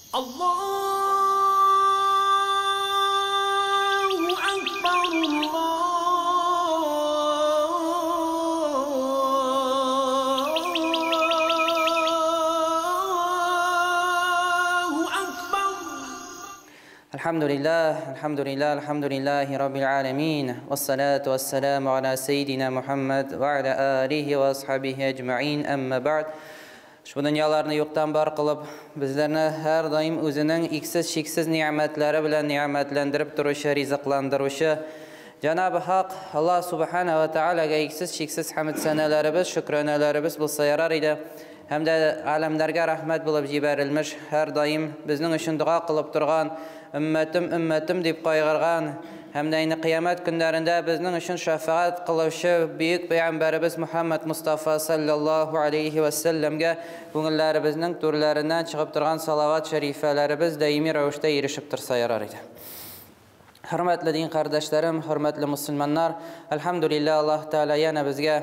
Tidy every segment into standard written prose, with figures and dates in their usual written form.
Allahu Akbar, Allahu Akbar. Alhamdulillah, alhamdulillah, alhamdulillahi rabbil alamin. Wassalatu wassalamu ala sayyidina Muhammad wa ala alihi wa ashabihi ecmaîn. Amma ba'd. Ushbu dunyolarni yo'qdan bor qilib, bizlarni har doim o'zining eksiz-cheksiz ne'matlari bilan ne'matlantirib turishi, rizqlantiruvchi Janobi Haq Alloh subhanahu va taologa eksiz-cheksiz hamd sanalarimiz, shukronalarimiz bo'lsa yarar edi. Hamda alamlarga rahmat bo'lib jibarilmish, har doim bizning uchun duo qilib turgan, ummatim, ummatim deb qayg'urgan, hamda ayni qiyomat kunlarida bizning uchun shafaat qiluvchi buyuk payg'ambarimiz Muhammad Mustafa sallallohu alayhi va sallamga ko'ngillarimizning to'rlaridan chiqib turgan salovat sharifalarimiz doimiy ravishda erishib tursa yarar edi. Hurmatli din qardaşlarım, hurmatli musulmonlar, alhamdulillah Alloh taolo yana bizga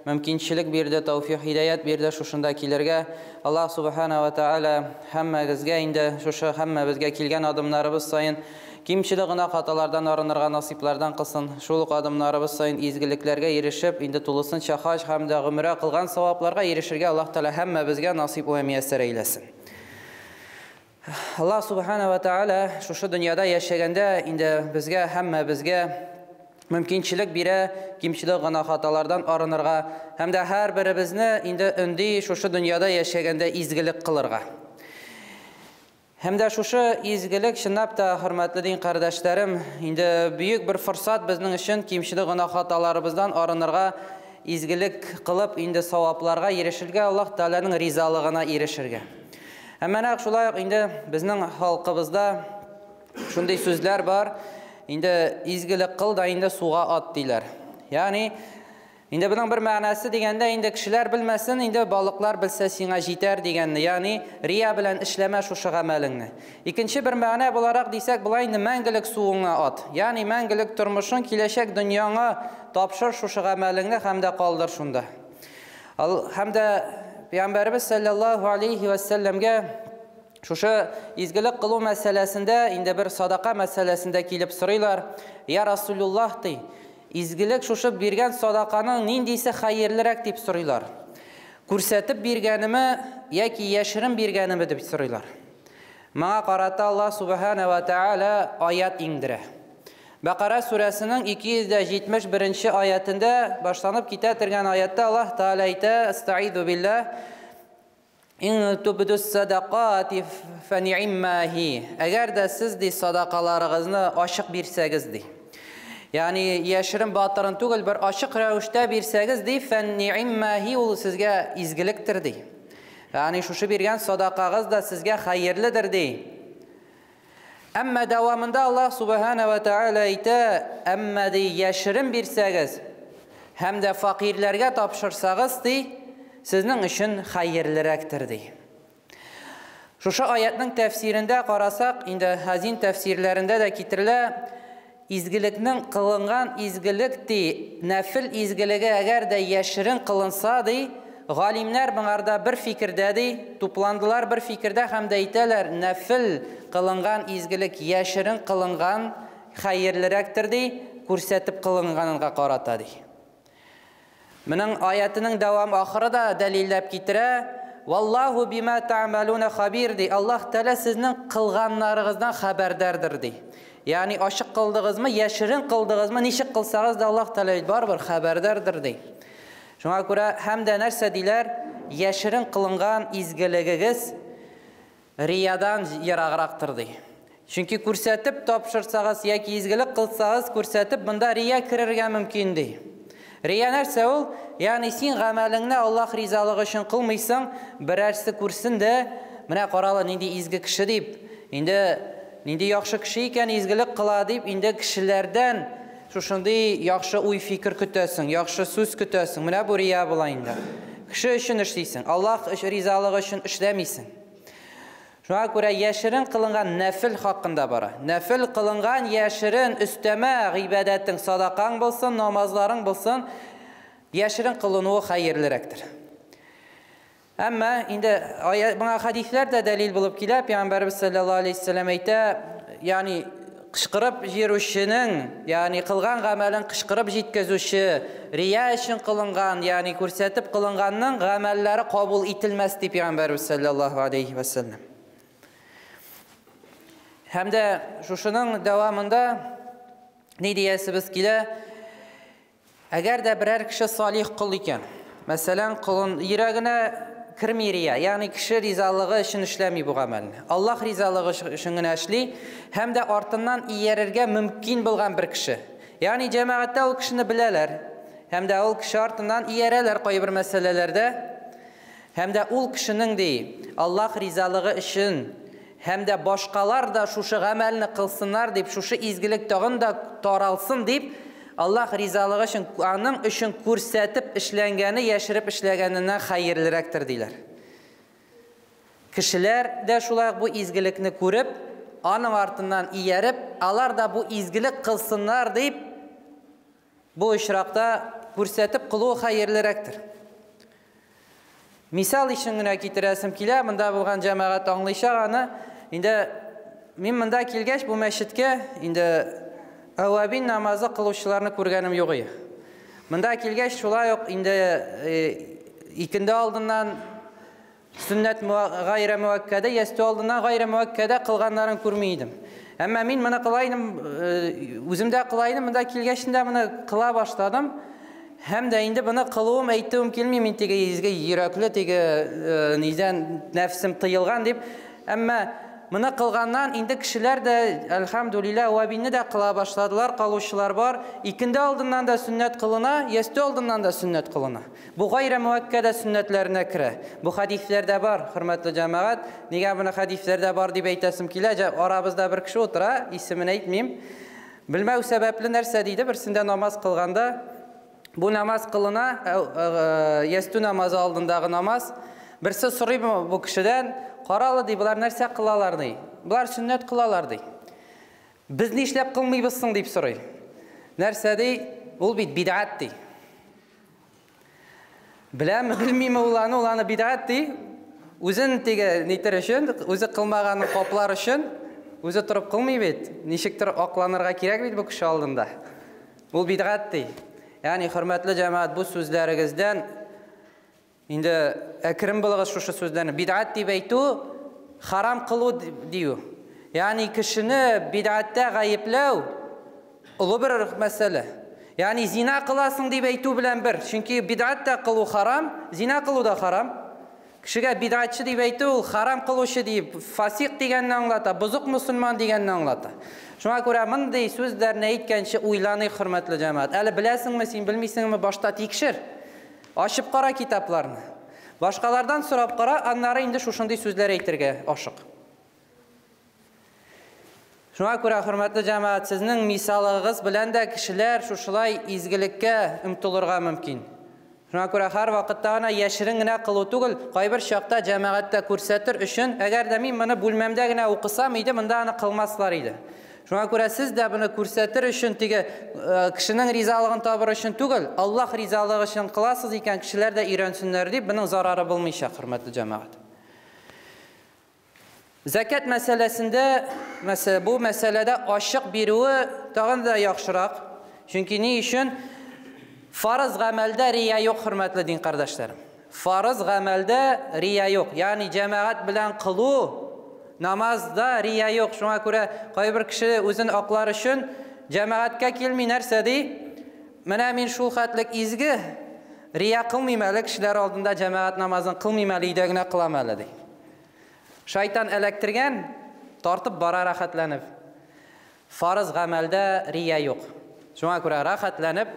mumkinchilik berdi, tavfiq, hidoyat berdi shu shunda kelirga. Alloh subhanahu va taolo hammamizga endi shu hammamizga kelgan odamlarimiz sayin kimchiligina xatolardan arınırga nasiblardan qilsin. Shul odamlarimiz sayin ezgiliklarga erishib, endi to'lisincha haj hamda umra qilgan savoblarga erishirga Alloh taolo hammamizga nasib va muyassar aylasin. Alloh subhanahu va taolo shu dunyoda yashaganda endi bizga hammamizga mumkinchilik bera kimchilik g'unoh xatolardan arınırga hamda har birimizni endi undi shu dunyoda yashaganda ezgilik qilirga. Hamda shu ezgilik chinlab da hurmatli din qardaşlarım, endi buyuk bir fursat bizning uchun kimchilik g'unoh xatolarimizdan arınırga, ezgilik qilib endi savoblarga erishirga, Alloh taolaning rizoligina erishirga. Әмма шулай ук инде безнең халкыбызда шундый сүзләр бар. Инде изгелек кыл да инде суга ат диләр. Ягъни инде буның бер мәгънәсе дигәндә инде кешеләр белмәсен, инде балыклар белсә сиңа җитәр дигәнне, ягъни рия белән эшләмә шушы гамәлеңне. Икенче бер мәгънә буларак дисәк, болай инде мәңгелек суыңа ат. Ягъни мәңгелек тормышың, киләчәк дөньяңа тапшыр шушы гамәлеңне һәм дә калдыр шунда. Һәм дә Пәйгамбәребез саллаллаһу алейхи ва сәлләмгә шушы изгелек кылу мәсьәләсендә, инде бер садака мәсьәләсендә килеп сорыйлар. Я Расулуллаһ ди, изгелек шушы биргән садаканың ниндисе хәерлерәк дип сорыйлар. Күрсәтеп биргәнеме яки яшерен биргәнеме дип сорыйлар. Моңа карата Аллаһ субхана ва тааля аят иңдерә. Бакара сүрәсенең 271 аятында башланып китә торган аятта Аллаһ Тааля әйтә: "Астаизу биллаһ, ин тубдус садақати фа һи." Әгәр дә сез ди садақаларыгызны ачык бирсәгез ди. Ягъни яшерен батырын түгел, бер ачык рәвештә бирсәгез ди, фа һи ул сезгә изгелектер ди. Ягъни шушы биргән садақагыз да сезгә хәерледер ди. Әмма дәвамында Аллаһ субхана ва тааля әйтә: "Әмма ди яшерен бирсәгез һәм дә факирләргә тапшырсагыз ди, сезнең өчен хәерлерәктер" ди. Шушы аятның тәфсирендә карасак, инде хазин тәфсирләрендә дә китерелә, изгелекнең кылынган изгелек ди, нәфил изгелеге әгәр дә яшерен кылынса ди, галимнәр моңарда бер фикердә ди, тупландылар бер фикердә һәм дә әйтәләр, нәфил кылынган изгелек яшерен кылынган хәерлерәктер ди, күрсәтеп кылынганга карата ди. Моның аятының дәвам ахыры да дәлилләп китерә: "Валлаху бима та'малуна хабир" ди. Аллаһ Тәгалә сезнең кылганнарыгыздан хәбәрдәрдер ди. Ягъни ачык кылдыгызмы, яшерен кылдыгызмы, ничек кылсагыз да Аллаһ Тәгалә барыбер хәбәрдәрдер ди. Шуңа күрә һәм дә нәрсә диләр? Яшерен кылынган изгелегегез риядан ераграктыр ди. Чөнки күрсәтеп тапшырсагыз яки изгелек кылсагыз, күрсәтеп монда рия керергә мөмкин ди. Рия нәрсә ул? Ягъни син гамәлеңне Аллаһ ризалыгы өчен кылмыйсың, берәрсе күрсен дә, менә каралы нинди изге кеше дип, инде нинди яхшы кеше икән, изгелек кыла дип, инде кешеләрдән шушындый яхшы уй-фикер көтәсең, яхшы сүз көтәсең. Менә бу рия була инде. Кеше өчен эшлисең, Аллаһ ризалыгы өчен эшләмисең. Шуңа күрә яшерен кылынган нәфил хакында бара. Нәфил кылынган яшерен өстәмә гыйбадәтең, садакаң булсын, намазларың булсын, яшерен кылынуы хәерлерәктер. Әмма инде моңа хәдисләр дә дәлил булып килә. Пәйгамбәрбез саллаллаһу алейһи вәсәлләм әйтә, ягъни кычкырып җирүченең, ягъни кылган гамәлен кычкырып җиткезүче, рия өчен кылынган, ягъни күрсәтеп кылынганның гамәлләре кабул ителмәс ди Пәйгамбәрбез саллаллаһу алейһи вәсәлләм. Һәм дә шушының дәвамында ни диясебез килә? Әгәр дә берәр кеше салих кол икән, мәсәлән, колын йөрәгенә керми рия, ягъни кеше ризалыгы өчен эшләми бу гамәлне. Аллаһ ризалыгы өчен генә эшли һәм дә артыннан иярергә мөмкин булган бер кеше. Ягъни җәмәгатьтә ул кешене беләләр һәм дә ул кеше артыннан иярәләр кайбер мәсьәләләрдә. Һәм дә ул кешенең ди, Аллаһ ризалыгы өчен һәм дә башкалар да шушы гамәлне кылсыннар дип, шушы изгелек тагын да таралсын дип, Аллаһ ризалыгы өчен аның өчен күрсәтеп эшләнгәне яшереп эшләгәненнән хәерлерәктер диләр. Кешеләр дә шулай бу изгелекне күреп, аның артыннан ияреп, алар да бу изгелек кылсыннар дип, бу очракта күрсәтеп кылу хәерлерәктер. Мисал өчен генә китерәсем килә, монда булган җәмәгать аңлыйчак аны. Инде мин монда килгәч бу мәчеткә, инде әвәбин намазы кылучыларны күргәнем юк иде. Монда килгәч шулай ук инде икенде алдыннан сөннәт гайре муәккәдә, ястү алдыннан гайре муәккәдә кылганнарын күрми идем. Әмма мин моны кыла идем, үзем дә кыла идем, монда килгәч инде моны кыла башладым. Һәм дә инде моны кылуым, әйтүем килми, мин теге изге йөрәкле, теге нидән нәфсем тыелган дип. Әмма моны кылганнан инде кешеләр дә, әлхәмдүлилләһ, вәбинне дә кыла башладылар, калучылар бар. Икенде алдыннан да сөннәт кылына, ястү алдыннан да сөннәт кылына. Бу гайре муәккәдә сөннәтләренә керә. Бу хәдисләрдә бар, хөрмәтле җәмәгать. Нигә моны хәдисләрдә бар дип әйтәсем килә? Арабызда бер кеше утыра, исемен әйтмим. Белмәү сәбәпле нәрсә диде, берсендә намаз кылганда, бу намаз кылына, ястү намазы алдындагы намаз. Берсе сорый бу кешедән, каралы ди, болар нәрсә кылалар ди? Болар сөннәт кылалар ди. Без нишләп кылмыйбыз соң дип сорый. Нәрсә ди? Ул бит бидгать ди. Беләме, белмиме ул аны, ул аны бидгать ди. Үзен теге нитер өчен, үзе кылмаганын каплар өчен, үзе торып кылмый бит. Ничектер акланырга кирәк бит бу кеше алдында. Ул бидгать ди. Ягъни, хөрмәтле җәмәгать, бу сүзләрегездән инде әкрен булыгыз шушы сүзләрне. Бидгать дип әйтү харам кылу дию. Ягъни кешене бидгатьтә гаепләү олы бер мәсьәлә. Ягъни зина кыласың дип әйтү белән бер. Чөнки бидгатьтә кылу харам, зина кылу да харам. Кешегә бидгатьче дип әйтү ул харам кылучы дип, фасик дигәнне аңлата, бозык мусульман дигәнне аңлата. Шуңа күрә мондый сүзләрне әйткәнче уйланыйк, хөрмәтле җәмәгать. Әле беләсеңме, син белмисеңме, башта тикшер. Ачып кара китапларны. Башкалардан сорап кара, аннары инде шушындый сүзләр әйтергә ашык. Шуңа күрә, хөрмәтле җәмәгать, сезнең мисалыгыз белән дә кешеләр шушылай изгелеккә омтылырга мөмкин. Шуңа күрә һәр вакытта гына яшерен генә кылу түгел, кайбер чакта җәмәгатьтә күрсәтер өчен, әгәр дә мин моны бүлмәмдә генә укысам иде, монда аны кылмаслар иде. Шуңа күрә сез дә моны күрсәтер өчен, теге кешенең ризалыгын табыр өчен түгел, Аллаһ ризалыгы өчен кыласыз икән, кешеләр дә өйрәнсеннәр дип, моның зарары булмыйча, хөрмәтле җәмәгать. Зәкят мәсьәләсендә, бу мәсьәләдә ачык бирүе тагын да яхшырак. Чөнки ни өчен? Фарыз гамәлдә рия юк, хөрмәтле дин кардәшләрем. Фарыз гамәлдә рия юк. Ягъни җәмәгать белән кылу намазда рия юк. Шуңа күрә кайбер кеше үзен аклар өчен җәмәгатькә килми, нәрсә ди? Менә мин шул хәтлек изге, рия кылмыйм әле, кешеләр алдында җәмәгать намазын кылмыйм әле, өйдә генә кылам әле ди. Шайтан эләктергән, тартып бара рәхәтләнеп. Фарыз гамәлдә рия юк. Шуңа күрә рәхәтләнеп,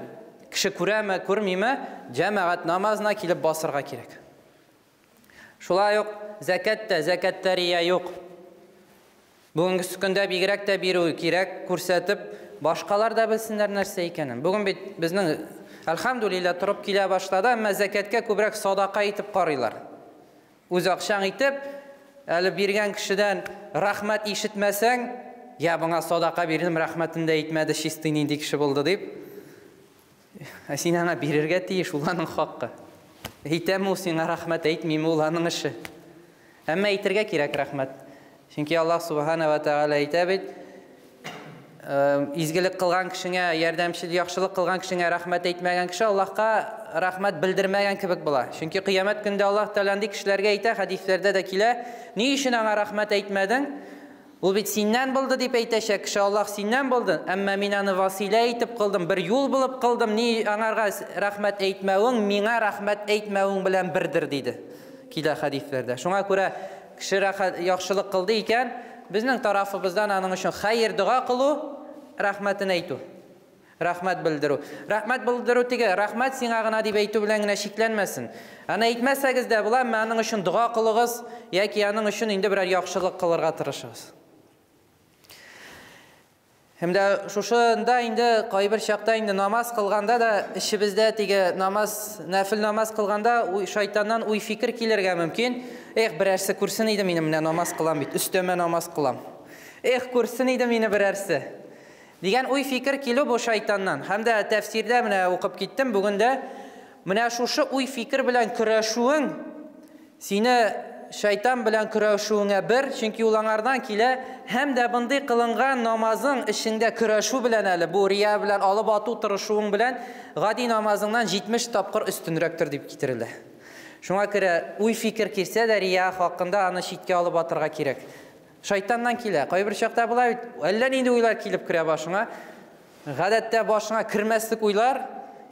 кеше күрәме, күрмиме, җәмәгать намазына килеп басырга кирәк. Шулай ук зәкәттә, зәкәттә рия юк. Бүгенге көндә бигрәк тә бирү кирәк, күрсәтеп, башкалар да белсеннәр нәрсә икәнен. Бүген бит безнең, әлхәмдүлилләһ, торып килә башлады, әмма зәкәткә күбрәк садака итеп карыйлар. Үз акчаң итеп, әле биргән кешедән рәхмәт ишетмәсәң, я моңа садака бирдем, рәхмәтен дә әйтмәде, чистый нинди кеше булды дип. Ә син аңа бирергә тиеш, ул аның хакы. Әйтәме ул сиңа рәхмәт, әйтмиме, ул аның эше. Әмма әйтергә кирәк рәхмәт. Чөнки Аллаһ Субхана ва Тәгалә әйтә бит, изгелек кылган кешеңә, ярдәмчел, яхшылык кылган кешеңә рәхмәт әйтмәгән кеше Аллаһка рәхмәт белдермәгән кебек була. Чөнки кыямәт көндә Аллаһ Тәгалә андый кешеләргә әйтә, хәдисләрдә дә килә, ни өчен аңа рәхмәт әйтмәдең? Ул бит синнән булды дип әйтәчәк кеше, Аллаһ синнән булды, әмма мин аны василә итеп кылдым, бер юл булып кылдым, ни аңарга рәхмәт әйтмәвең, миңа рәхмәт әйтмәвең белән бердер, диде. Килә хәдисләрдә. Шуңа күрә кеше яхшылык кылды икән, безнең тарафыбыздан аның өчен хәер дога кылу, рәхмәтен әйтү. Рәхмәт белдерү. Рәхмәт белдерү теге, рәхмәт сиңа гына дип әйтү белән генә чикләнмәсен. Аны әйтмәсәгез дә була, әмма аның өчен дога кылыгыз яки аның өчен инде берәр яхшылык кылырга тырышыгыз. Һәм дә шушында инде кайбер чакта инде намаз кылганда да эчебездә теге намаз, нәфил намаз кылганда шайтаннан уй фикер килергә мөмкин. Эх, берәрсе күрсен иде мине, менә намаз кылам бит, өстәмә намаз кылам. Эх, күрсен иде мине берәрсе. Дигән уй фикер килү бу шайтаннан. Һәм дә тәфсирдә менә укып киттем бүген дә менә шушы уй фикер белән көрәшүең сине шайтан белән көрәшүеңә бер, чөнки ул аңардан килә, һәм дә мондый кылынган намазың эчендә көрәшү белән әле бу рия белән алып ату тырышуың белән гади намазыңнан 70 тапкыр өстенрәктер дип китерелә. Шуңа күрә уй фикер килсә дә рия хакында аны читкә алып атырга кирәк. Шайтаннан килә. Кайбер чакта була бит, әллә нинди уйлар килеп керә башыңа. Гадәттә башыңа кермәслек уйлар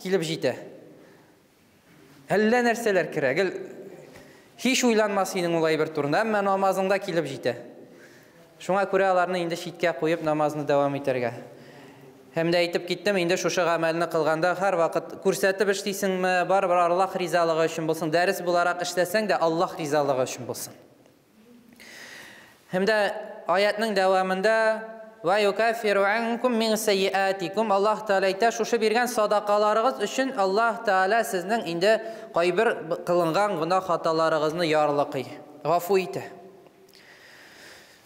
килеп җитә. Әллә нәрсәләр керә. Гел һич уйланмас синең ул әйбер турында, әмма намазыңда килеп җитә. Шуңа күрә аларны инде читкә куеп намазны дәвам итәргә. Һәм дә әйтеп киттем, инде шушы гамәлне кылганда һәрвакыт күрсәтеп эшлисеңме, барыбер Аллаһ ризалыгы өчен булсын. Дәрес буларак эшләсәң дә Аллаһ ризалыгы өчен булсын. Һәм дә аятның дәвамында ва юкаффиру анкум мин сайyiатикум Аллаһ Тәгалә әйтә, шушы биргән садакаларыгыз өчен Аллаһ Тәгалә сезнең инде кайбер кылынган гөнаһ хаталарыгызны ярлыкый, гафу итә.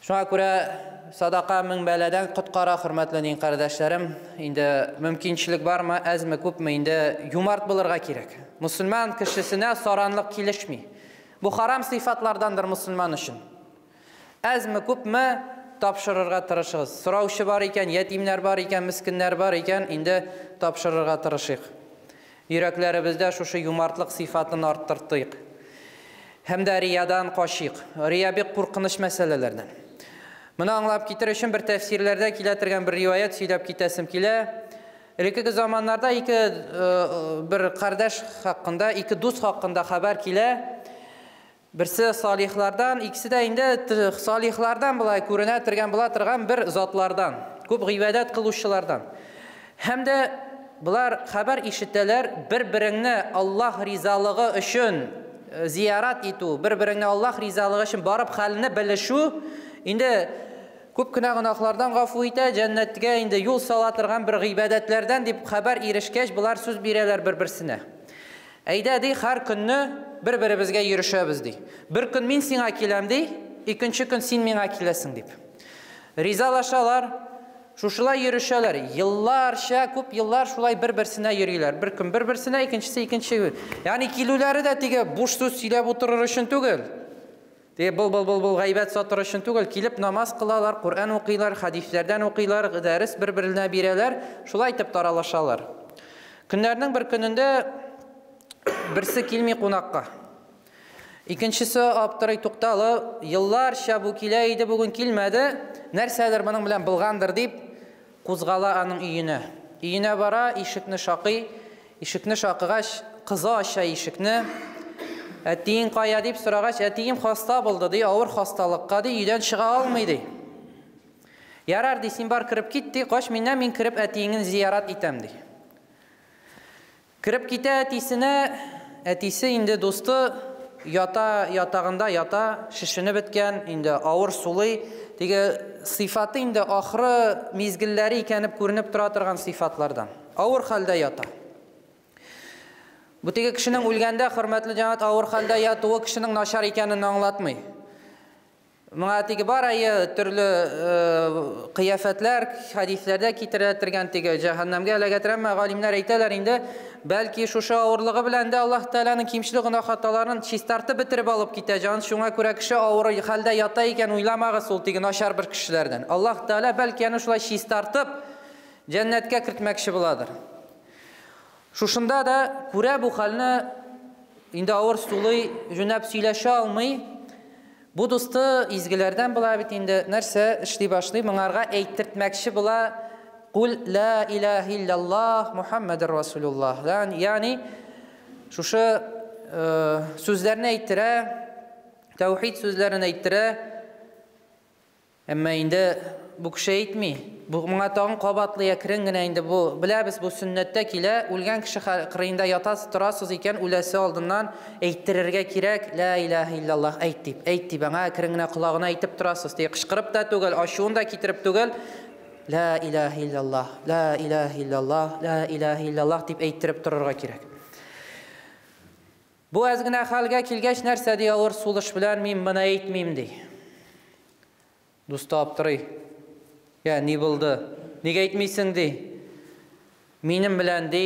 Шуңа күрә садака мең бәладән коткара, хөрмәтле дин кардәшләрем. Инде мөмкинчелек бармы, әзме, күпме, инде юмарт булырга кирәк. Мусульман кешесенә саранлык килешми. Бу харам сыйфатлардандыр мусульман өчен. Әзме, күпме тапшырырга тырышыгыз. Сораучы бар икән, ятимнәр бар икән, мискиннәр бар икән, инде тапшырырга тырышыйк. Йөрәкләребездә шушы юмартлык сыйфатын арттыртыйк. Һәм дә риядан качыйк. Рия бик куркыныч мәсьәләләрдән. Моны аңлап китер өчен бер тәфсирләрдә килә торган бер риваять сөйләп китәсем килә. Элеккеге заманнарда ике бер кардәш хакында, ике дус хакында хәбәр килә. Берсе салихлардан, икесе дә инде салихлардан былай күренә торган була торган бер затлардан, күп гыйбадәт кылучылардан. Һәм дә булар хәбәр ишетәләр, бер-береңне Аллаһ ризалыгы өчен зиярат итү, бер-береңне Аллаһ ризалыгы өчен барып хәлне белешү, инде күп кенә гөнаһлардан гафу итә, җәннәткә инде юл сала торган бер гыйбадәтләрдән дип хәбәр ирешкәч, булар сүз бирәләр бер-берсенә. Әйдә, ди, һәр көнне бер-беребезгә йөрешәбез, ди. Бер көн мин сиңа киләм, ди, икенче көн син миңа киләсең, дип. Ризалашалар, шушылай йөрешәләр. Елларча, күп еллар шулай бер-берсенә йөриләр. Бер көн бер-берсенә, икенчесе икенче көн. Ягъни килүләре дә теге буш сүз сөйләп утырыр өчен түгел. Теге был-был-был-был гайбәт сатыр өчен түгел. Килеп намаз кылалар, Коръән укыйлар, хәдисләрдән укыйлар, дәрес бер-беренә бирәләр, шулай итеп таралашалар. Көннәрнең бер көнендә берсе килми кунакка. Икенчесе аптырый, тукталы, елларча бу килә иде, бүген килмәде, нәрсәдер моның белән булгандыр дип кузгала аның өенә. Өенә бара, ишекне шакый, ишекне шакыгач, кызы ача ишекне. Әтиең кая дип сорагач, әтием хаста булды ди, авыр хасталыкка ди, өйдән чыга алмый ди. Ярар ди, син бар кереп кит ди, кач миннән, мин кереп әтиеңне зиярат итәм ди. Кереп китә әтисенә, әтисе инде дусты ята, ятагында ята, шешенеп беткән, инде авыр сулый, теге сыйфаты инде ахыры мизгелләре икәнеп күренеп тора торган сыйфатлардан. Авыр хәлдә ята. Бу теге кешенең үлгәндә, хөрмәтле җәмәгать, авыр хәлдә ятуы кешенең начар икәнен аңлатмый. Моңа теге бар әйе төрле кыяфәтләр, хәдисләрдә китерә торган теге җәһәннәмгә эләгә, әмма галимнәр әйтәләр инде, бәлки шушы авырлыгы белән дә Аллаһ Тәгаләнең кимчелек гөнаһ хаталарын чистартып бетереп алып китә җан. Шуңа күрә кеше авыр хәлдә ята икән, уйламагыз ул теге начар бер кешеләрдән. Аллаһ Тәгалә бәлки аны шулай чистартып җәннәткә кертмәкче буладыр. Шушында да күрә бу хәлне, инде авыр сулый, җүнәп сөйләшә алмый. Бу дусты изгеләрдән була бит инде, нәрсә эшли башлый, моңарга әйттертмәкче була: "Кул ла илаһа илляллаһ Мухаммадур Расулуллаһ". Ягъни шушы сүзләрне әйттерә, тәүхид сүзләрен әйттерә. Әмма инде бу кеше әйтми. Бу моңа тагын кабатлый әкрен генә инде бу. Беләбез, бу сөннәттә килә, үлгән кеше кырыенда ятасыз, торасыз икән, үләсе алдыннан әйттерергә кирәк, ла илаһа илляллаһ әйт дип, әйт дип, аңа әкрен генә колагына әйтеп торасыз. Дип кычкырып та түгел, ачуын да китереп түгел, ла илаһа илляллаһ, ла илаһа илляллаһ, ла илаһа илляллаһ дип әйттереп торырга кирәк. Бу әз генә хәлгә килгәч, нәрсә ди авыр сулыш белән, мин моны әйтмим ди. Дусты аптырый. Я, ни булды? Нигә әйтмисең ди? Минем белән ди,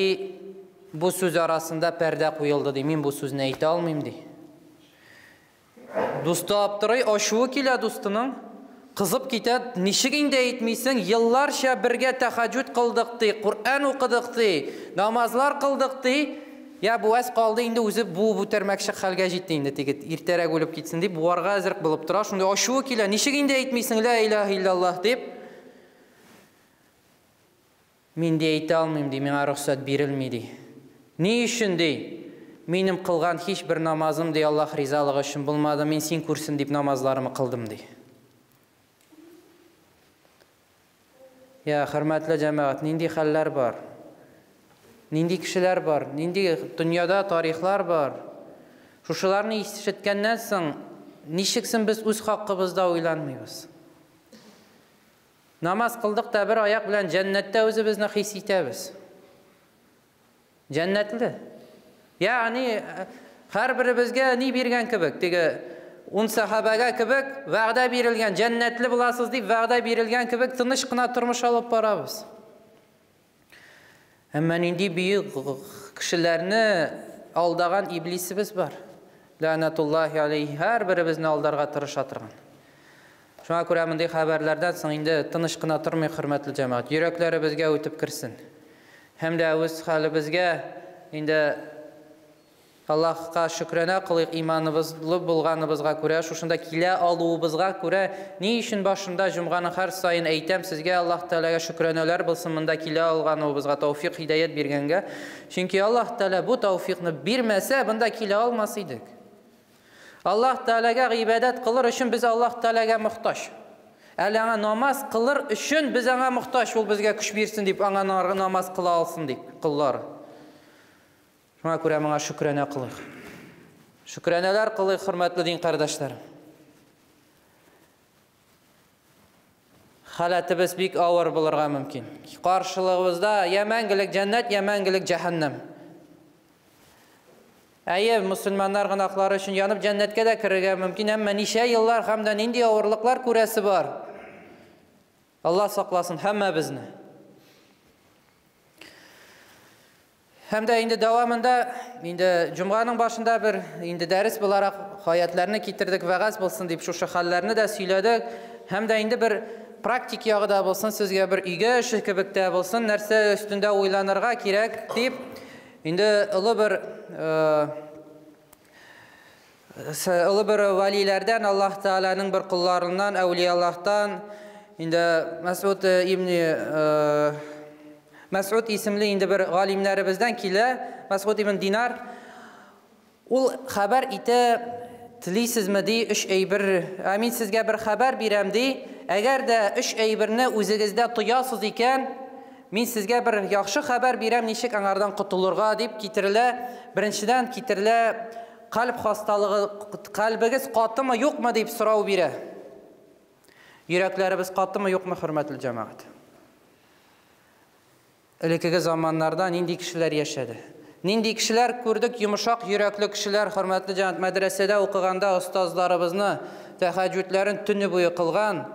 бу сүз арасында пәрдә куелды ди. Мин бу сүзне әйтә алмыйм ди. Дусты аптырый, ачуы килә дустының. Кызып китә, ничек инде әйтмисең? Елларча бергә тәһәҗҗүд кылдык ди, Коръән укыдык ди, намазлар кылдык ди. Я, бу әз калды инде, үзе буып үтермәкче хәлгә җитте инде, теге иртәрәк үлеп китсен дип, буарга әзер булып тора. Шундый ачуы килә, ничек инде әйтмисең ла илаһа илляллаһ дип? Мин ди әйтә алмыйм ди, миңа рөхсәт бирелми ди. Ни өчен ди? Минем кылган һичбер намазым ди Аллаһ ризалыгы өчен булмады, мин син күрсен дип намазларымы кылдым ди. Я, хөрмәтле җәмәгать, нинди хәлләр бар? Нинди кешеләр бар? Нинди дөньяда тарихлар бар? Шушыларны ишеткәннән соң, ничексен без үз хакыбызда уйланмыйбыз? Намаз кылдык та бер аяк белән җәннәттә үзебезне хис итәбез. Җәннәтле. Ягъни һәрберебезгә ни биргән кебек, теге 10 сахабәгә кебек вәгъдә бирелгән, җәннәтле буласыз дип вәгъдә бирелгән кебек тыныч кына тормыш алып барабыз. Әмма нинди бөек кешеләрне алдаган иблисебез бар. Ләнәтуллаһи алейһи, һәрберебезне алдарга тырыша торган. Шуңа күрә мондый хәбәрләрдән соң инде тыныч кына тормый, хөрмәтле җәмәгать. Йөрәкләребезгә үтеп керсен. Һәм дә үз хәлебезгә инде Аллаһка шөкранә кылыйк, иманыбызлы булганыбызга күрә, шушында килә алуыбызга күрә, ни өчен башында җомганың һәр саен әйтәм сезгә, Аллаһ Тәгаләгә шөкранәләр булсын монда килә алганыбызга, тәүфик, һидаят биргәнгә. Чөнки Аллаһ Тәгалә бу тәүфикны бирмәсә, монда килә алмас идек. Аллаһ Тәгаләгә гыйбадәт кылыр өчен без Аллаһ Тәгаләгә мохтаҗ. Әле аңа намаз кылыр өчен без аңа мохтаҗ, ул безгә көч бирсен дип, аңа намаз кыла алсын дип, коллар. Шуңа күрә моңа шөкранә кылыйк. Шөкранәләр кылыйк, хөрмәтле дин кардәшләр. Халәтебез бик авыр булырга мөмкин. Каршылыгыбызда я мәңгелек җәннәт, я мәңгелек җәһәннәм. Әйе, мөселманнар гөнаһлары өчен янып җәннәткә дә керергә мөмкин, әмма ничә еллар һәм дә нинди авырлыклар күрәсе бар. Аллаһ сакласын һәммәбезне. Һәм дә инде дәвамында, инде җомганың башында бер инде дәрес буларак хаятларны китердек, вәгазь булсын дип шушы хәлләрне дә сөйләдек. Һәм дә инде бер практик ягы да булсын, сезгә бер өйгә эше кебек тә булсын, нәрсә өстендә уйланырга кирәк дип, инде олы бер олы бер вәлиләрдән, Аллаһ Тәгаләнең бер колларыннан, әүлияллаһтан, инде Мәс'уд ибн Мәс'уд исемле инде бер галимнәребездән килә, Мәс'уд ибн Динар. Ул хәбәр итә, телисезме ди, өч әйбер, ә мин сезгә бер хәбәр бирәм ди, әгәр дә өч әйберне үзегездә тоясыз икән, мин сезгә бер яхшы хәбәр бирәм, ничек аңардан котылырга дип китерелә. Беренчедән китерелә кальб хасталыгы, кальбегез катымы юкмы дип сорау бирә. Йөрәкләребез катымы юкмы, хөрмәтле җәмәгать? Элеккеге заманнарда нинди кешеләр яшәде? Нинди кешеләр күрдек, йомшак йөрәкле кешеләр, хөрмәтле җәмәгать, мәдрәсәдә укыганда остазларыбызны, Тәһәҗҗүдләрен төне буе кылган.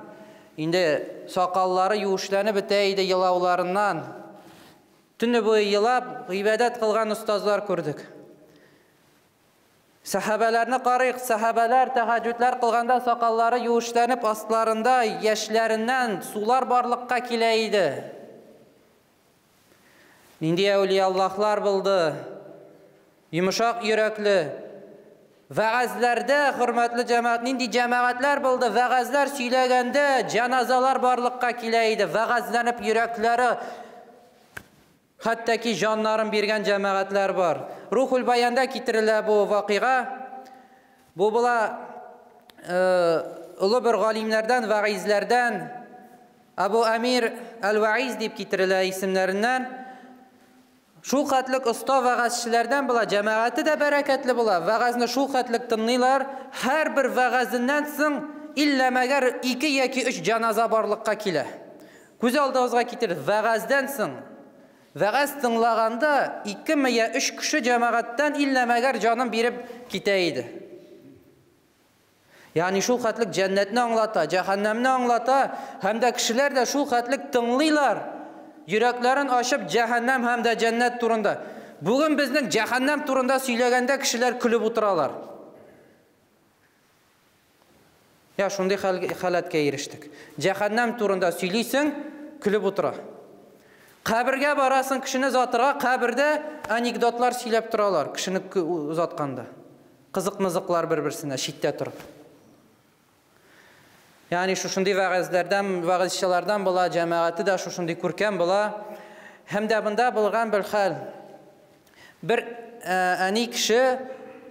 Инде сакаллары юешләнеп бетә иде елауларыннан. Төне буе елап, гыйбадәт кылган остазлар күрдек. Сәхабәләрне карыйк, сәхабәләр тәһәҗҗүдләр кылганда сакаллары юешләнеп, астларында яшьләреннән сулар барлыкка килә иде. Нинди әүлия Аллаһлар булды? Йомшак йөрәкле. Вәгазьләрдә, хөрмәтле җәмәгать, нинди җәмәгатьләр булды? Вәгазьләр сөйләгәндә җаназалар барлыкка килә иде. Вәгазьләнеп йөрәкләре хәтта ки җаннарын биргән җәмәгатьләр бар. Рухул Баянда китерелә бу вакыйга. Бу була олы бер галимнәрдән, вәгазьләрдән Абу Амир Әл-Ваиз дип китерелә исемнәреннән. Шул хәтлек оста вәгазьчеләрдән була, җәмәгате дә бәрәкәтле була. Вәгазьне шул хәтлек тыңлыйлар. Һәрбер вәгазеннән соң иллә мәгәр 2 яки 3 җаназа барлыкка килә. Күз алдыгызга китерегез, вәгазьдән соң вәгазь тыңлаганда 2 я 3 кеше җәмәгатьтән иллә мәгәр җанын биреп китә иде. Ягъни шул хәтлек җәннәтне аңлата, җәһәннәмне аңлата, һәм дә кешеләр дә шул хәтлек тыңлыйлар. Йөрәкләрен ачып җәһәннәм һәм дә җәннәт турында. Бүген безнең җәһәннәм турында сөйләгәндә кешеләр көлеп утыралар. Я шундый халәткә ирештек. Җәһәннәм турында сөйлисең, көлеп утыра. Кабергә барасың кешене озатырга, кабердә анекдотлар сөйләп торалар, кешене озатканда. Кызык-мызыклар бер-берсенә читтә торып. Ягъни шушындый вәгазьләрдән, вәгазьчылардан була, җәмәгате дә шушындый күркәм була. Һәм дә монда булган бер хәл. Бер әни кеше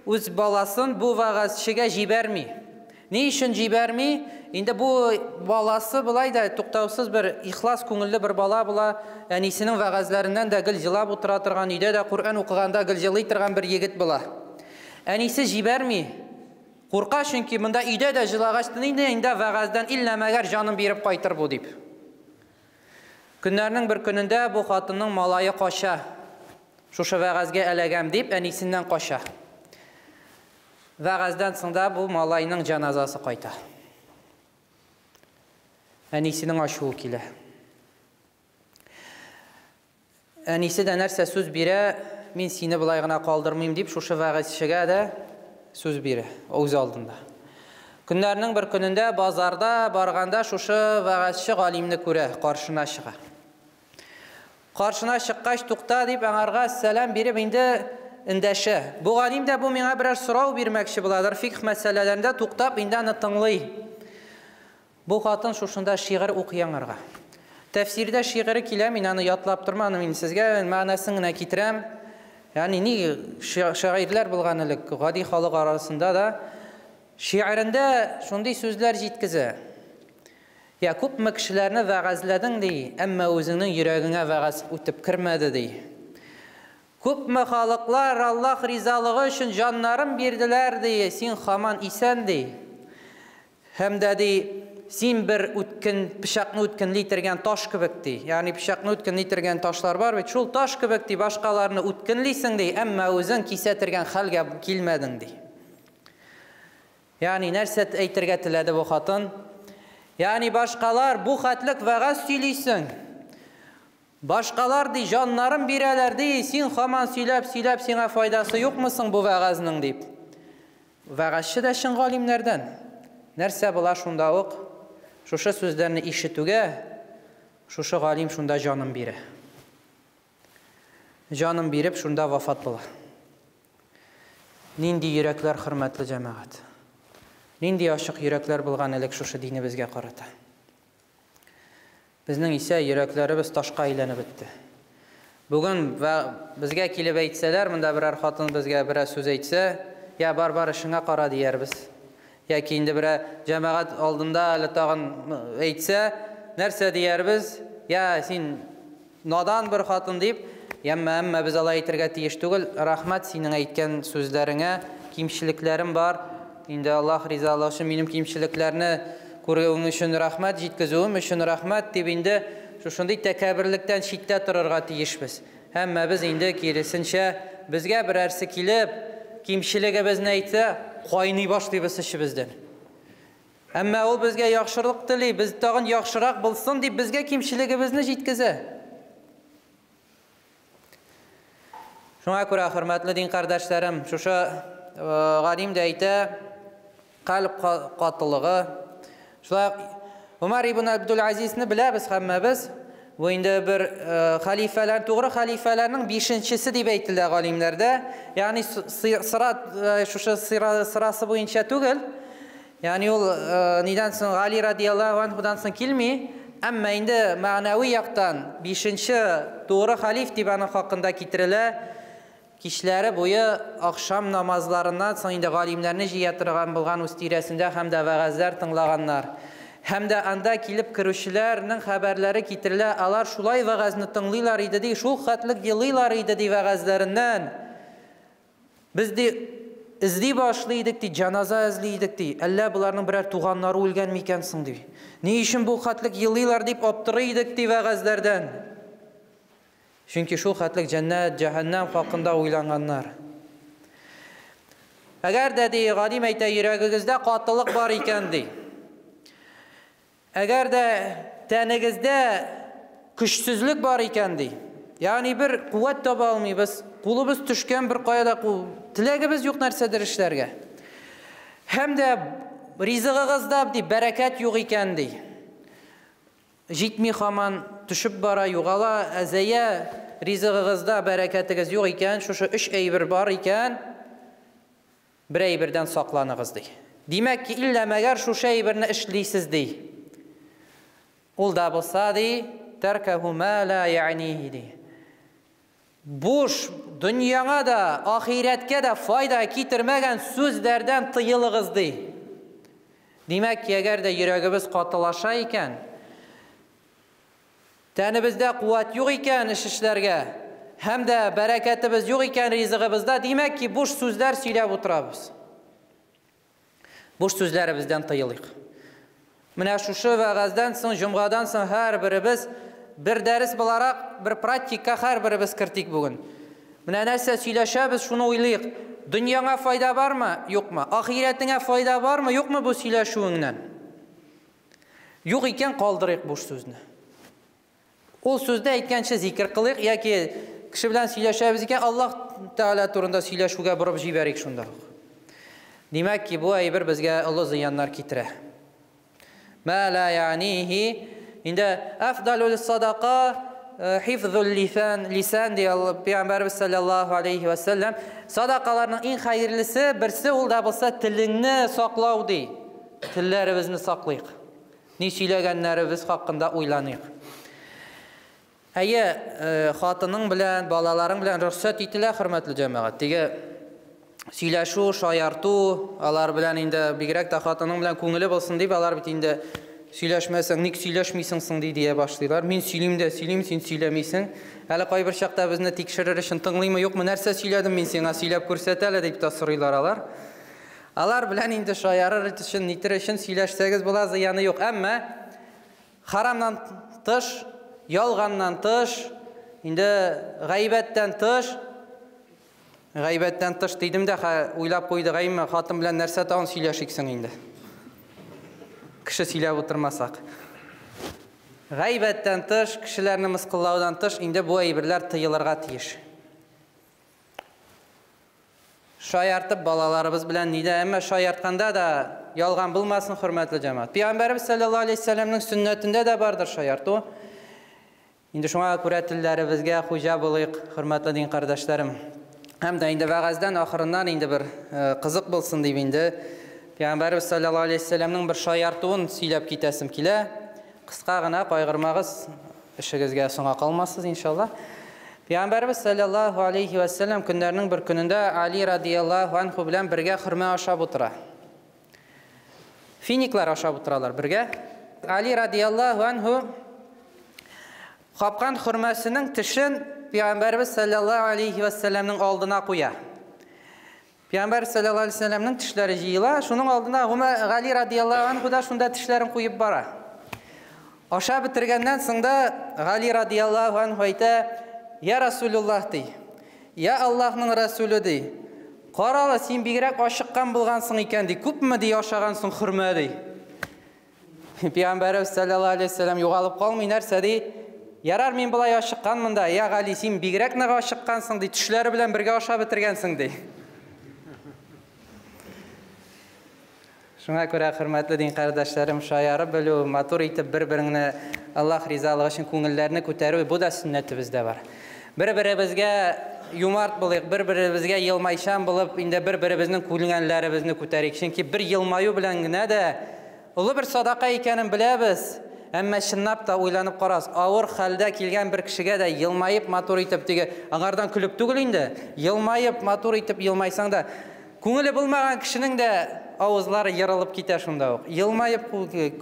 үз баласын бу вәгазьчегә җибәрми. Ни өчен җибәрми? Инде бу баласы болай да туктаусыз бер ихлас күңелле бер бала була. Әнисенең вәгазьләреннән дә гел җылап утыра торган, өйдә дә Коръән укыганда гел җылый торган бер егет була. Әнисе җибәрми. Курка, чөнки монда өйдә дә җылагач, инде инде вәгазьдән иллә мәгәр җанын биреп кайтыр бу дип. Көннәрнең бер көнендә бу хатынның малае кача. Шушы вәгазьгә эләгәм дип әнисеннән кача. Вәгазьдән соң да бу малайның җаназасы кайта. Әнисенең ачуы килә. Әнисе дә нәрсә сүз бирә, мин сине болай гына калдырмыйм дип шушы вәгазьчегә дә сүз бирә үз алдында. Көннәрнең бер көнендә базарда барганда шушы вәгазьче галимне күрә, каршына чыга. Каршына чыккач, тукта дип аңарга сәлам биреп инде эндәшә. Бу галим дә бу миңа берәр сорау бирмәкче буладыр, фикх мәсьәләләрендә туктап инде аны тыңлый. Бу хатын шушында шигырь укый аңарга. Тәфсирдә шигыре килә, мин аны ятлап тормадым, мин сезгә мәгънәсен генә китерәм. Ягъни ни шагыйрьләр булган элек гади халык арасында да шигырендә шундый сүзләр җиткезә. Я күпме кешеләрне вәгазьләдең ди, әмма үзеңнең йөрәгеңә вәгазь үтеп кермәде ди. Күпме халыклар Аллаһ ризалыгы өчен җаннарын бирделәр ди, син һаман исән ди. Һәм дә ди, син бер үткен пычакны үткенли торган таш кебек ди. Ягъни пычакны үткенли торган ташлар бар бит, шул таш кебек ди, башкаларны үткенлисең ди, әмма үзең кисә торган хәлгә килмәдең ди. Ягъни нәрсә әйтергә теләде бу хатын? Ягъни башкалар бу хәтлек вәгазь сөйлисең. Башкалар ди җаннарын бирәләр ди, син һаман сөйләп-сөйләп сиңа файдасы юкмы соң бу вәгазьнең дип. Вәгазьче дә чын галимнәрдән. Нәрсә була шунда ук? Шушы сүзләрне ишетүгә шушы галим шунда җанын бирә. Җанын биреп шунда вафат була. Нинди йөрәкләр, хөрмәтле җәмәгать. Нинди ачык йөрәкләр булган элек шушы динебезгә карата. Безнең исә йөрәкләребез ташка әйләнеп бетте. Бүген безгә килеп әйтсәләр, монда берәр хатын безгә берәр сүз әйтсә, я бар-бар эшеңә кара диярбез. Яки инде берәр җәмәгать алдында әле тагын әйтсә, нәрсә диярбез? Я син надан бер хатын дип, әмма без алай әйтергә тиеш түгел. Рәхмәт синең әйткән сүзләреңә, кимчелекләрем бар. Инде Аллаһ ризалыгы өчен минем кимчелекләрне күрүең өчен рәхмәт, җиткезүем өчен рәхмәт дип инде шушындый тәкәбберлектән читтә торырга тиешбез. Әмма без инде киресенчә безгә берәрсе килеп кимчелегебезне әйтсә, кайный башлыйбыз эчебездән. Әмма ул безгә яхшылык тели, без тагын яхшырак булсын дип безгә кимчелегебезне җиткезә. Шуңа күрә, хөрмәтле дин кардәшләрем, шушы галим дә әйтә, калб катылыгы. Шулай Умар ибн Абдул-Азизны беләбез һәммәбез. Бу инде бер хәлифәләр, тугры хәлифәләрнең бишенчесе дип әйтелә галимнәрдә. Ягъни сырат шушы сырасы буенча түгел. Ягъни ул нидән соң Гали радияллаһу анһудан соң килми, әмма инде мәгънәви яктан бишенче тугры хәлиф дип аның хакында китерелә. Кичләре буе ахшам намазларыннан соң инде галимнәрне җыя торган булган үз тирәсендә һәм дә вәгазьләр тыңлаганнар. Һәм дә анда килеп керүчеләрнең хәбәрләре китерелә, алар шулай вәгазьне тыңлыйлар иде ди, шул хәтлек елыйлар иде ди вәгазьләреннән. Без ди эзли башлый идек ди, җаназа эзли идек ди. Әллә боларның берәр туганнары үлгән микән соң ди. Ни өчен бу хәтлек елыйлар дип аптырый идек ди вәгазьләрдән. Чөнки шул хәтлек җәннәт, җәһәннәм хакында уйланганнар. Әгәр дә ди, галим әйтә, йөрәгегездә катылык бар икән ди. Әгәр дә тәнегездә көчсезлек бар икән ди. Ягъни бер куәт таба алмыйбыз, кулыбыз төшкән бер кая да теләгебез юк нәрсәдер эшләргә. Һәм дә ризыгыгызда ди бәрәкәт юк икән ди. Җитми хаман төшеп бара, югала, әзәя, ризыгыгызда бәрәкәтегез юк икән, шушы өч әйбер бар икән, бер әйбердән сакланыгыз ди. Димәк ки, иллә мәгәр шушы әйберне эшлисез ди. Ул да булса ди, тәркәһу ма ла яънихи ди. Буш дөньяңа да, ахирәткә дә файда китермәгән сүзләрдән тыелыгыз ди. Димәк ки, әгәр дә йөрәгебез катылаша икән, тәнебездә куәт юк икән эш эшләргә, һәм дә бәрәкәтебез юк икән ризыгыбызда, димәк ки, буш сүзләр сөйләп утырабыз. Буш сүзләребездән тыелыйк. Менә шушы вәгазьдән соң, җомгадан соң һәрберебез бер дәрес буларак, бер практика һәрберебез кертик бүген. Менә нәрсә сөйләшәбез, шуны уйлыйк. Дөньяңа файда бармы, юкмы? Ахирәтеңә файда бармы, юкмы бу сөйләшүеңнән? Юк икән, калдырыйк буш сүзне. Ул сүзне әйткәнче зикер кылыйк яки кеше белән сөйләшәбез икән, Аллаһ Тәгалә турында сөйләшүгә борып җибәрик шунда ук. Димәк ки, бу әйбер безгә олы зыяннар китерә. Ма ла яънихи инде афдалул садака хифзул лисан, лисан ди Пәйгамбәрбез саллаллаһу алейхи ва саллям. Садакаларның иң хәерлесе берсе ул да булса телеңне саклау ди. Телләребезне саклыйк. Ни сөйләгәннәребез хакында уйланыйк. Әйе, хатының белән, балаларың белән рөхсәт ителә, хөрмәтле җәмәгать. Теге сөйләшү, шаярту, алар белән инде бигрәк тә хатының белән күңеле булсын дип, алар бит инде сөйләшмәсәң, ник сөйләшмисең соң ди дия башлыйлар. Мин сөйлим дә сөйлим, син сөйләмисең. Әле кайбер чакта безне тикшерер өчен тыңлыймы, юкмы, нәрсә сөйләдем мин сиңа, сөйләп күрсәт әле дип тә сорыйлар алар. Алар белән инде шаярыр өчен, нитер өчен сөйләшсәгез була, зыяны юк. Әмма харамнан тыш, ялганнан тыш, инде гайбәттән тыш, гайбәттән тыш дидем дә, уйлап куйды гайме, хатын белән нәрсә тагын сөйләшиксең инде. Кеше сөйләп утырмасак. Гайбәттән тыш, кешеләрне мыскыллаудан тыш, инде бу әйберләр тыелырга тиеш. Шаяртып балаларыбыз белән нидә, әмма шаяртканда да ялган булмасын, хөрмәтле җәмәгать. Пәйгамбәрбез саллаллаһу алейһи вәсәлләмнең сөннәтендә дә бардыр шаярту. Инде шуңа күрә телләребезгә хуҗа булыйк, хөрмәтле дин кардәшләрем. Һәм дә инде вәгазьдән ахырыннан инде бер кызык булсын дип инде Пәйгамбәрбез саллаллаһу алейһи вәсәлләмнең бер шаяртуын сөйләп китәсем килә. Кыска гына, кайгырмагыз, эшегезгә соңа калмассыз иншалла. Пәйгамбәрбез саллаллаһу алейһи вәсәлләм көннәрнең бер көнендә Али радияллаһу анху белән бергә хөрмә ашап утыра. Финиклар ашап утыралар бергә. Али радияллаһу анху капкан хөрмәсенең тешен Пәйгамбәрбез саллаллаһу алейһи вәсәлләмнең алдына куя. Пәйгамбәр саллаллаһу алейһи вәсәлләмнең тешләре җыела, шуның алдына Гали радияллаһу анху да шунда тешләрен куеп бара. Аша бетергәннән соң да Гали радияллаһу анху әйтә: "Я Расулуллаһ ди, я Аллаһның Расулы ди, карала, син бигрәк ашыккан булгансың икән ди, күпме ди ашагансың хөрмә ди. Пәйгамбәребез саллаллаһу алейһи вәсәлләм югалып калмый, нәрсә ди? Ярар, мин болай ачыкканмын да, я Гали, син бигрәк нык ачыккансың, ди, төшләре белән бергә ашап бетергәнсең, ди. Шуңа күрә, хөрмәтле дин кардәшләрем, шаярып белү, матур итеп бер-береңне Аллаһ ризалыгы өчен күңелләрне күтәрү, бу да сөннәтебездә бар. Бер-беребезгә юмарт булыйк, бер-беребезгә елмайчан булып, инде бер-беребезнең күңелләребезне күтәрик. Чөнки бер елмаю белән генә дә олы бер садака икәнен беләбез. Әмма чынлап та уйланып карагыз, авыр хәлдә килгән бер кешегә дә елмаеп матур итеп теге, аңардан көлеп түгел инде, елмаеп матур итеп елмайсаң да, күңеле булмаган кешенең дә авызлары ерылып китә шунда ук. Елмаеп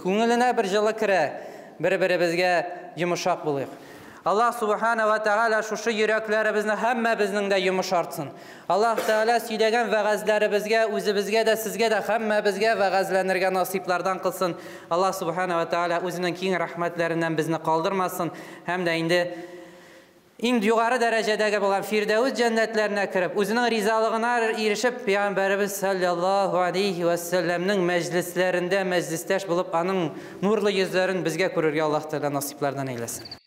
күңеленә бер җылы керә. Бер-беребезгә йомшак булыйк. Аллаһ субхана ва тааля шушы йөрәкләребезне һәммәбезнең дә йомшартсын. Аллаһ Тәгалә сөйләгән вәгазьләребезгә, үзебезгә дә, сезгә дә һәммәбезгә вәгазьләнергә насыйплардан кылсын. Аллаһ субхана ва тааля үзенең киң рәхмәтләреннән безне калдырмасын һәм дә инде иң югары дәрәҗәдәге булган Фирдәүс җәннәтләренә кереп, үзенең ризалыгына ирешеп, Пәйгамбәребез саллаллаһу алейхи ва сәлләмнең мәҗлесләрендә мәҗлестәш булып, аның нурлы йөзләрен безгә күрергә Аллаһ Тәгалә насыйплардан әйләсен.